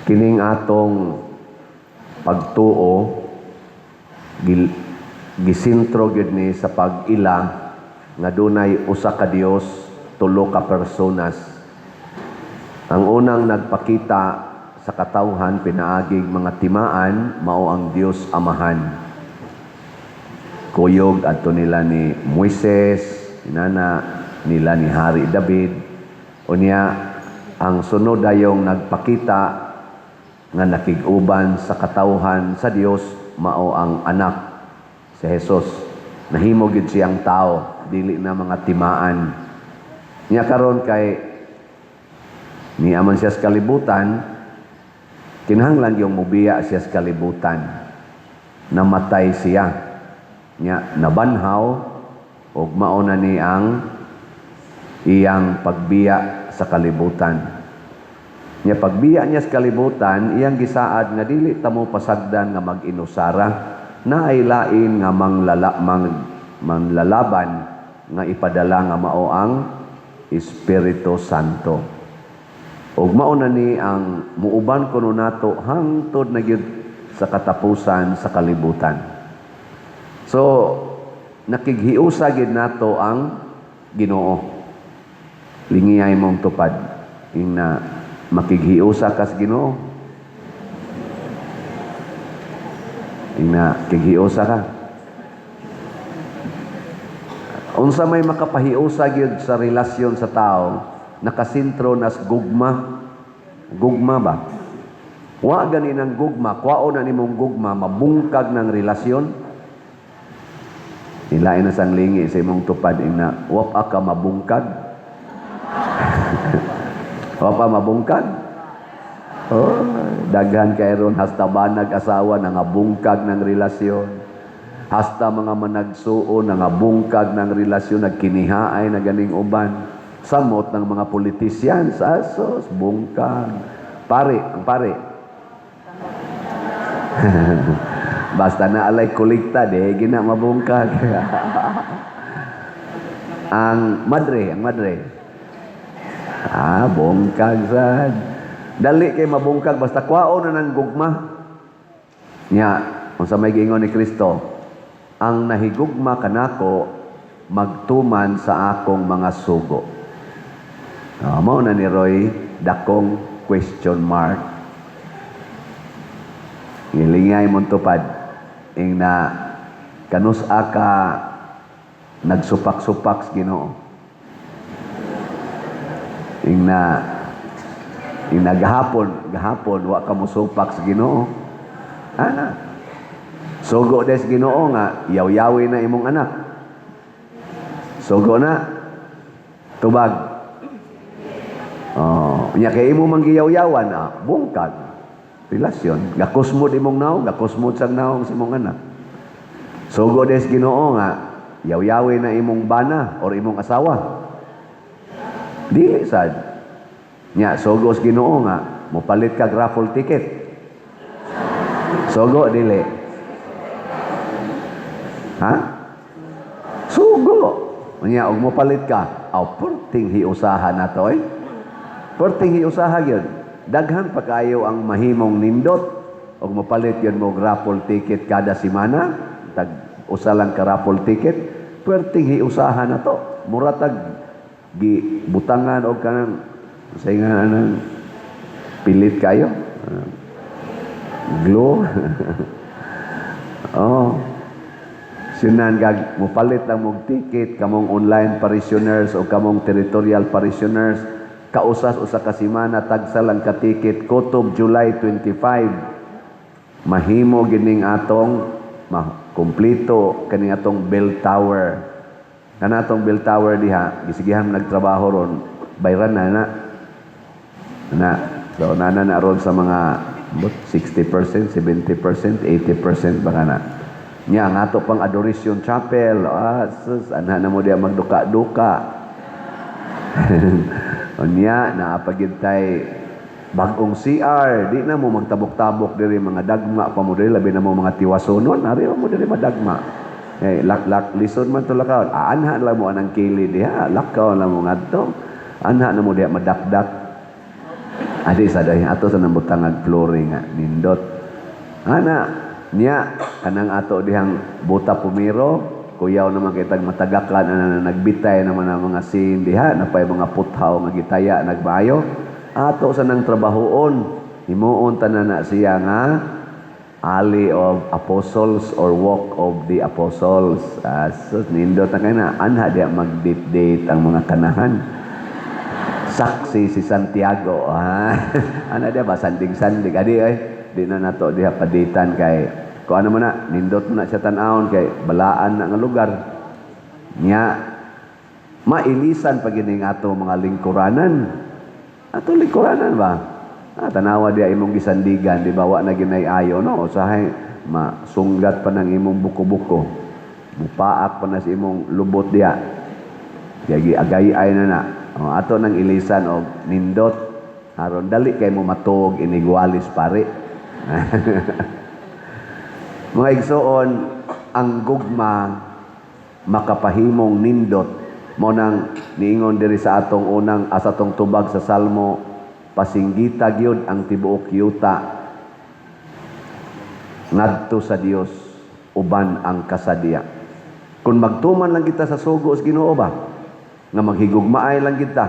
Kining atong pagtuo gisintro gyud ni sa pag-ila nga dunay usa ka Dios, tulo ka personas. Ang unang nagpakita sa katawhan pinaagig mga timaan mao ang Dios Amahan. Kuyog adto nila ni Moises, inana nila ni Hari David. Unya ang sunod dayong nagpakita nga nakig-uban sa katawhan sa Dios mao ang anak, si Jesus. Nahimo gyud siyang tao, dili na mga timaan. Nya karon kay niaman siya sa kalibutan, kinahanglan yung mubiya siya sa kalibutan. Namatay siya. Nya nabanhaw ug mao na ni ang iyang pagbiya sa kalibutan. Nya pagbiya niya sa kalibutan, iyang gisaad nga dili ta mo pasagdan nga mag-inusara, naay lain nga manglalaban nga ipadala nga mao ang Espiritu Santo. Ug mao na ni ang muuban kuno nato hangtod na gyud sa katapusan sa kalibutan. So nakighiusa gyud nato ang Ginoo. Lingiyay mong tupad ing na makighiusa kas Ginoo. Ing na kighiusa ka. Unsa may makapahiusa gyud sa relasyon sa tao, nakasentro nas gugma. Gugma ba? Wa gani ng gugma, kuwaon na nimong gugma, mabungkag ng relasyon. Ilain na sang lingi sa imong tupad ing na wa pa ka mabungkag. Wa pa mabungkag. Oh, daghan kay ron hasta banag asawa nangabungkag ng relasyon. Hasta mga managsuon nangabungkag ng relasyon, nagkinihaay na ganing uban. Samot ng mga politicians, asos, bungkag. Pare, ang pare. Basta na alay kolekta, di gina mabungkag. Ang madre, ang madre. Ah, bungkag sad. Dali kay mabungkag basta kwaon na ng gugma. Nya, unsa may giingon ni Kristo, ang nahigugma kanako magtuman sa akong mga sugo. Ah, mao na ni Roy dakong question mark. Ngilingay mong tupad ing na kanus-a ka nagsupak-supak sa Ginoo. Ing na gahapon, gahapon wa ka mosupak sa Ginoo. Ana. Sugo des Ginoo nga yaw-yawi na imong anak. Sugo na. Tubag. Oh, nya kay imo man giyaw-yawan, ah, bungkag. Relasyon, gakusmod imong naong, gakusmod sang naong sa imong anak. Sugo des Ginoo nga yaw-yawi na imong bana or imong asawa. Dili sad. Nya sugo sa Ginoo nga mopalit kag raffle ticket. Sugo dili? Ha? Sugo. Nya og mopalit ka, aw perting hiusaha na to eh. Perting hiusaha gyud. Daghan pa kayo ang mahimong nindot og mopalit yun mo raffle ticket kada semana, tag usa lang ka raffle ticket, perting hiusaha na to. Mura tag gi butangan og kanang sa nga anang pilit kayo. Ah, glue. Oh. Sinan gag mopalit lang mong ticket kamong online parishioners o kamong territorial parishioners, kausas usa ka semana tagsa lang ka ticket, kutob July 25 mahimo gining atong kumpleto kaning atong bell tower. Kana atong bell tower diha gisigihan nagtrabaho ron, bayran na na na. So nana na ron sa mga but 60%, 70%, 80% baka na. Nya ang ato pang Adoration Chapel, ah, sus, anha na mo diya magduka-duka. Unya, naapagid tay bagong CR, di na mo magtabok-tabok diri, mga dagma pa mo diri, labi na mo mga tiwasonon, ari mo diri madagma. Eh, lak lak lisod man to lakaw. Ah, anha lang mo anang kili diha, lakaw lang mo ngadto. Anha na mo diha madakdak. Adi sa dahi ato sa nambutangag flooring nga nindot. Ana niya, kanang ato dihang buta pumiro, kuyaw naman kitag matagakan ana, nagbitay naman ang mga sin diha, napay mga puthaw nga gitaya nagbayo. Ato sa nang trabahoon, himuon tanan na siya nga Alley of Apostles or Walk of the Apostles. So, nindot na kayo na. Anha diya mag-date-date ang mga kanahan. Saksi si Santiago. Ah, ana diya ba? Sandig-sandig. Adi ay, di na nato diha paditan kay kung ano man na, nindot mo na siya tan-awon kay balaan na nga lugar. Nya, mailisan pa gining ato mga lingkuranan. Ato lingkuranan ba? Ah, tanawa diya imong gisandigan, di ba, wa na ginay ayo, no? Usahay masunggat pa ng imong buko-buko. Mupaak pa na sa imong lubot diya. Kaya agay-ay na na. O, ato nang ilisan og nindot aron dali kay mo matuog inigwalis pare. Mga igsoon, ang gugma makapahimong nindot. Mo nang niingon diri sa atong unang sa atong tubag sa Salmo, pasinggita gyud ang tibuok yuta ngadto sa Dios uban ang kasadya. Kung magtuman lang kita sa sugo sa Ginoo ba, nga maghigugmaay lang kita,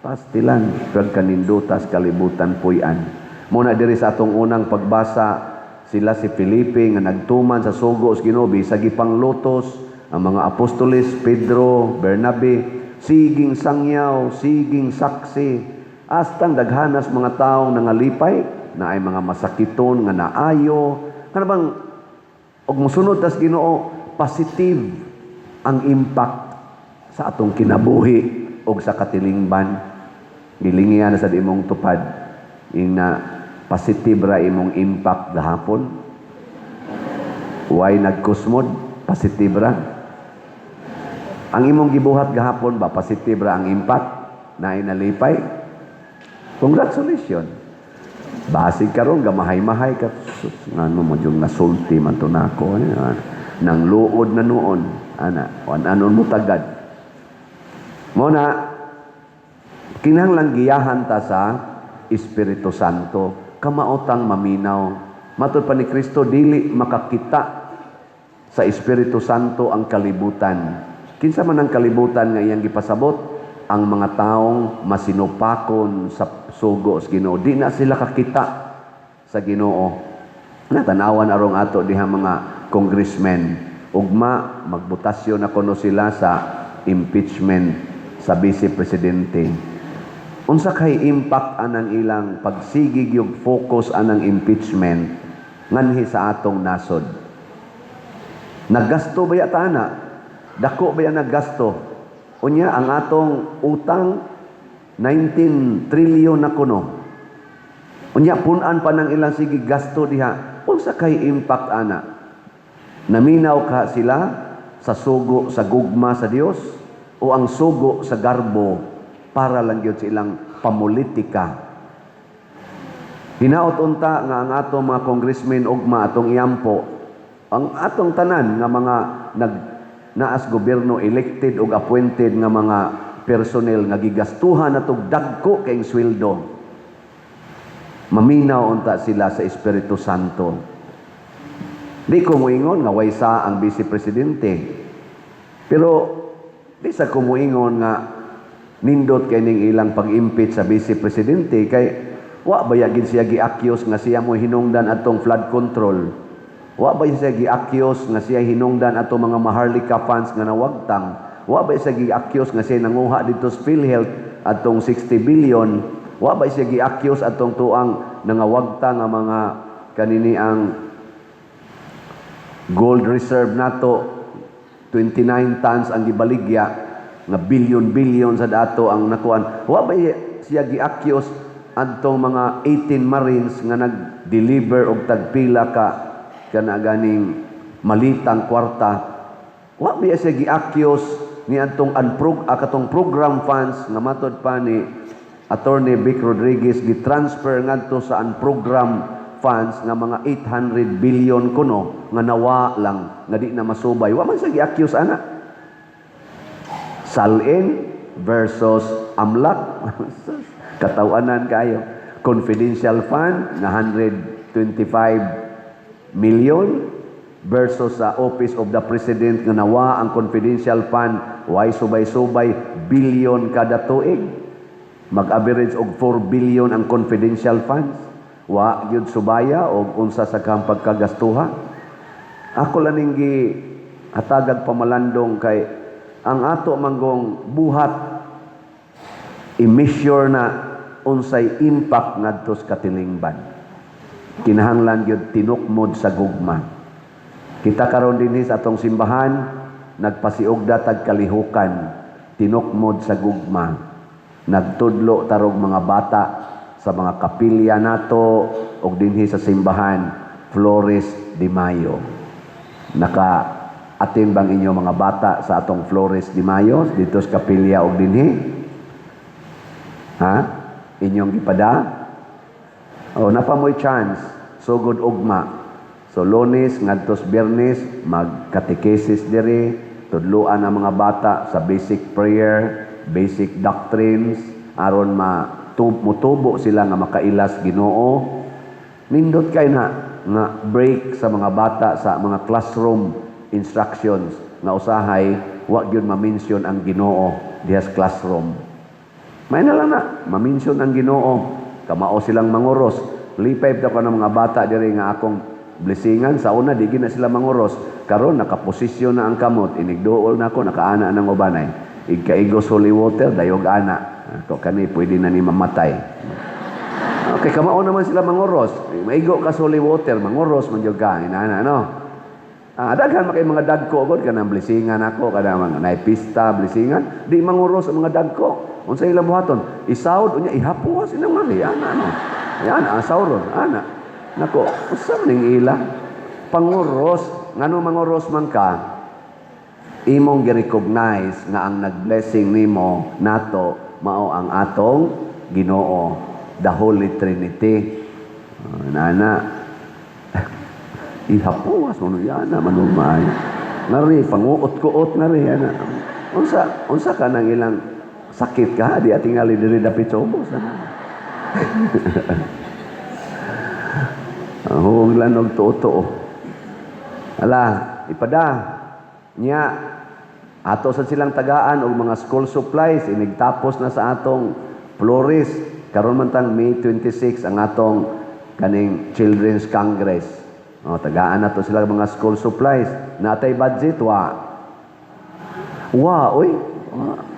pastilan pagkanindutas kalibutan puy-an. Muna diri sa atong unang pagbasa, sila si Felipe nga nagtuman sa sugo sa Ginoo bisag gipanglutos ang mga apostoles Pedro, Bernabe, siging sangyaw, siging saksi, astang daghanas mga taong nangalipay na ay mga masakiton nga naayo kana bang og mosunod tas Ginoo, positive ang impact sa atong kinabuhi og sa katilingban. Gilingian na sa imong tupad ing na positive ra imong impact gahapon. Way nagkusmod, positive ra ang imong gibuhat gahapon ba, positive ra ang impact na nalipay. Congratulations. Basig karon gamahay-mahay ka. Sus, ngano mo yung nasulti man to nako. Ano, nang luod na noon. Ana, wan anon mo tagad. Mo na kinahanglan giyahan ta sa Espiritu Santo, kamaotang maminaw. Matud pa ni Kristo, dili makakita sa Espiritu Santo ang kalibutan. Kinsa man ang kalibutan nga iyang gipasabot? Ang mga taong masinupakon sa sugo sa Ginoo. Di na sila kakita sa Ginoo. Natanawan arong ato diha mga congressmen. Ugma magbotasyon na kuno sila sa impeachment sa vice presidente. Unsa kay impact anang ilang pagsigig yung focus anang impeachment nganhi sa atong nasod? Naggasto ba yata ana? Dako ba yan naggasto? Unya ang atong utang 19 trillion na kuno. Unya punan pa ng ilang sige gasto diha. Unsa kay impact ana? Naminaw ka sila sa sugo sa gugma sa Dios o ang sugo sa garbo para lang gyud sa ilang pamulitika? Hinaot unta nga ang atong mga congressmen ugma atong iampo ang atong tanan nga mga nag naas gobyerno, elected ug appointed nga mga personnel nga gigastuhan natog dagko kayong sweldo, maminaw unta sila sa Espiritu Santo. Di ko moingon nga waysa ang vice presidente, pero di sa ko moingon nga nindot kay ning ilang pag-impeach sa vice presidente kay wa ba gid siya gi-accuse nga siya mo hinungdan atong flood control? Wa ba siya gi-accuse nga siya hinungdan atong mga Maharlika funds nga nawagtang? Wa ba siya gi-accuse nga siya nanguha dito sa PhilHealth atong 60 billion? Wa ba siya gi-accuse atong tuang nangawagtang nga mga kanini ang gold reserve nato, 29 tons ang gibaligya nga billion-billion sa dato ang nakuan? Wa ba siya gi-accuse adtong mga 18 Marines nga nag-deliver og tagpila ka kana ganing malitang kwarta? Wa ba siya gi-accuse ni adtong unprog katong program funds nga matod pa ni Attorney Vic Rodriguez gi-transfer ngadto sa unprogram funds nga mga 800 billion kuno nga nawa lang nga di na masubay? Wa man siya gi-accuse ana. Salin versus amlak, katawanan kayo. confidential fund nga 125 million versus sa Office of the President nga nawa ang confidential fund, way subay-subay billion kada tuig? Mag-average og 4 billion ang confidential funds, wa gyud subaya og unsa sa kang pagkagastuha. Ako lang ning gi hatagag pamalandong kay ang ato manggong buhat, i-measure na unsay impact ngadto sa katilingban. Kinahanglan gyud tinukmod sa gugma. Kita karon dinhi sa atong simbahan, nagpasiugda tag kalihukan, tinukmod sa gugma. Nagtudlo tarog mga bata sa mga kapilya nato og dinhi sa simbahan, Flores de Mayo. Naka atin bang inyo mga bata sa atong Flores de Mayo dito sa kapilya og dinhi? Ha? Inyong gipada? Oh, naa pa mo'y chance, sugod ugma. So Lunes ngadto sa Biyernes, magkatekesis diri, tudluan ang mga bata sa basic prayer, basic doctrines, aron ma mutubo sila nga makailas Ginoo. Nindot kay na nga break sa mga bata sa mga classroom instructions nga usahay wa gyud ma-mention ang Ginoo diha sa classroom. May na lang na ma-mention ang Ginoo, kamao silang manguros. Lipay ta ko ng mga bata diri nga akong blessingan. Sa una, di na sila manguros. Karon nakaposisyon na ang kamot, inigduol na ako, nakaana ng ubanay. Igkaigos holy water, dayog ana. Ako kani pwede na ni mamatay. Okay, kamao naman sila manguros. Maigo ka sa holy water, manguros man jud ka, inana, no? Ah, daghan man kay mga dagko gud, kanang blessingan ako kada mga naay pista, blessingan, di manguros ang mga dagko. Unsa ilang buhaton? Isawd unya ihapuas ilang mali ana, no. Yan, asaw ron, ana. Nako, unsa man ning ila? Panguros, ngano manguros man ka? Imong gi-recognize nga ang nag-blessing nimo nato mao ang atong Ginoo, the Holy Trinity. Oh, nana. Ihapuas mo yan na manumay. Ngari panguot-kuot ngari ana. Unsa unsa ka nang ilang sakit ka di atingali diri dapit sa ubos. Ana. Huwag lang og tuo-tuo. Ala, ipada. Nya, ato sa silang tagaan og mga school supplies, inigtapos na sa atong Flores. Karon man tang May 26 ang atong kaning Children's Congress. O, tagaan na to sila mga school supplies. Natay budget, wa. Wa, oy. Wa.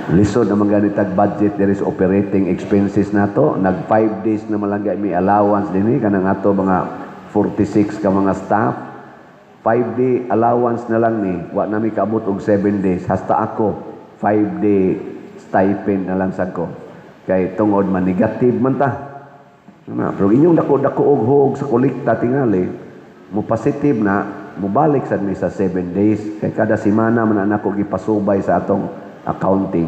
Lisod naman ganitag budget there is operating expenses nato. Nag 5 days na malangga may allowance din eh, kanang ato mga 46 ka mga staff. 5 day allowance na lang ni. Wa na mi kaabot og 7 days. Hasta ako 5 day stipend na lang sad ko. Kay tungod man negative man ta. Ano, pero inyong dako-dako og hog sa kolekta tingali, mo positive na, mobalik sad mi sa 7 days. Kay kada semana man na nako gipasubay sa atong accounting.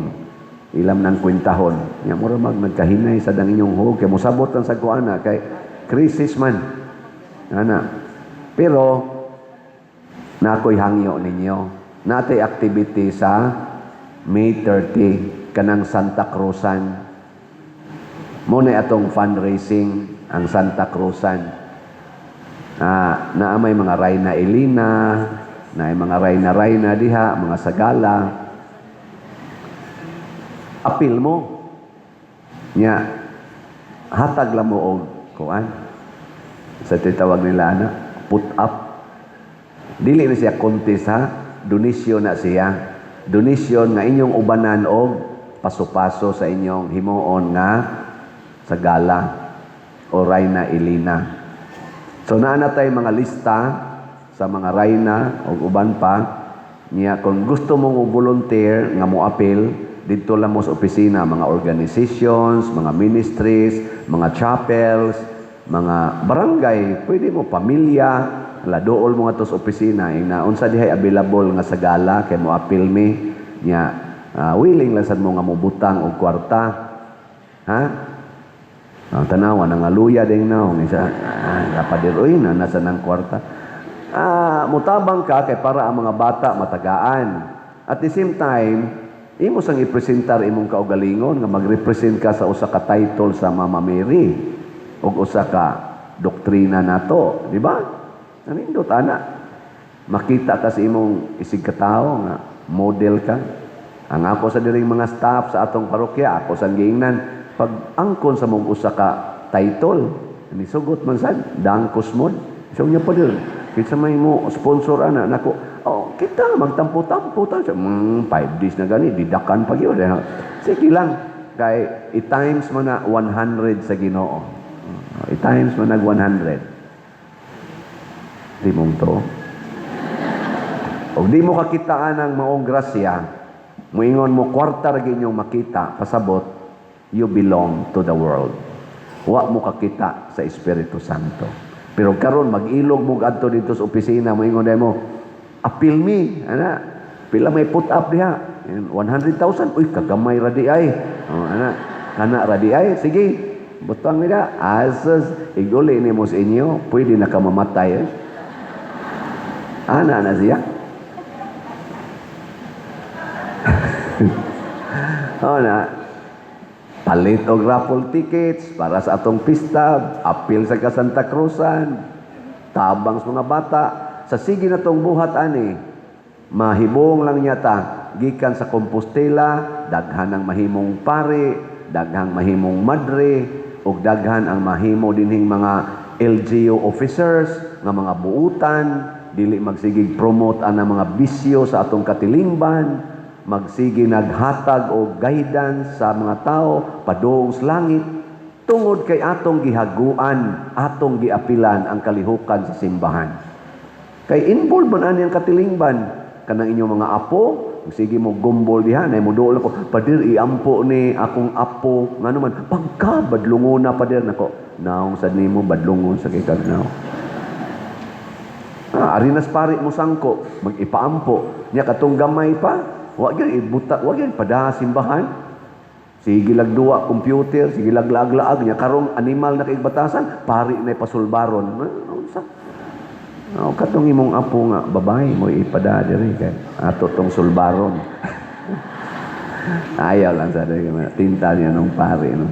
Ilam ng kwentahon. Nya mura mag nagkahinay sa dang inyong hog kay mosabot lang sa kuana kay crisis man. Ana. Pero na ako'y hangyo ninyo. Natay activity sa May 30 kanang Santa Cruzan. Mo na atong fundraising ang Santa Cruzan. Ah, naa may mga Reyna Elena, na mga Reyna Reyna diha, mga sagala. Apil mo. Nya hatag lang mo og kuan. Sa titawag nila ana, put up. Dili na siya contest ha, donasyon na siya. Donasyon nga inyong ubanan og paso-paso sa inyong himuon nga sagala o Reyna Elena. So naa na tay mga lista sa mga Reyna o uban pa niya. Kung gusto mong volunteer nga mo apil didto lang mo sa opisina, mga organizations, mga ministries, mga chapels, mga barangay, pwede mo pamilya, la dool mo nga to sa opisina ina unsa dihay available nga sagala kay mo apil mi nya, willing lang sad mo nga mobutang og kwarta, ha. Ang tanawa, nangaluya din naong isa. Ah, kapadir, uy, na nasa ng kwarta. Ah, mutabang ka kay para ang mga bata matagaan. At the same time, Imo sang ipresentar imong kaugalingon nga magrepresent ka sa usa ka title sa Mama Mary ug usa ka doktrina nato, di ba? Nanindot ana. Makita ka sa imong isig katawo nga model ka. Ang ako sa diring mga staff sa atong parokya, ako sang giingnan pag angkon sa mong usa ka title, nisugot man sad, dangkos mo. So nya pa dir, kinsa may mo sponsor ana nako. Oh, kita magtampo-tampo ta. 5 days na gani, didakan pa gyud. Eh. Sige lang, kay i-times mo na 100 sa Ginoo. I-times mo nag 100. Di mong to. Og di mo kakitaan ang maong grasya, muingon mo kwarta ra inyong makita, pasabot, you belong to the world. Wa mo kakita sa Espiritu Santo. Pero karon mag-ilog mo adto dito sa opisina, moingon mo, "Appeal me, ana, pila may put up diha?" 100,000. Uy, kagamay ra di ay. Oh, ana, kana ra di ay. Sige, butang nila. Asas, iguli nimo sa inyo, pwede na ka mamatay. Eh. Ana na siya. Oh na, palit og raffle tickets para sa atong pista, apil sa ka Santa Cruzan, tabang sa mga bata. Sa sige na tong buhat ani, mahibong lang niya ta gikan sa Compostela, daghan ang mahimong pare, daghang mahimong madre, ug daghan ang mahimo dinhing mga LGU officers nga mga buutan, dili magsigig promote ang mga bisyo sa atong katilingban, magsige naghatag og guidance sa mga tao padung sa langit tungod kay atong gihaguan, atong giapilan ang kalihukan sa simbahan. Kay involved man ani ang katilingban kanang inyong mga apo, sige mo gumbol diha nay mo duol ako, "Pader, iampo ni akong apo." Ngano man? Pagka badlungon na, pader. Nako, naong sad nimo, badlungon sa kay kag naong. Ah, arinas pari mo sangko, mag-ipaampo. Nya katong gamay pa, wa gyud ibuta, wa gyud pada simbahan. Sige lag duwa computer, sige lag laag-laag nya karong animal na kay batasan, pari na pasulbaron. Ah, unsa? Oh, katong imong apo nga babae mo ipada diri kay ato tong sulbaron. Ayaw lang sa tinta niya nung pari, no.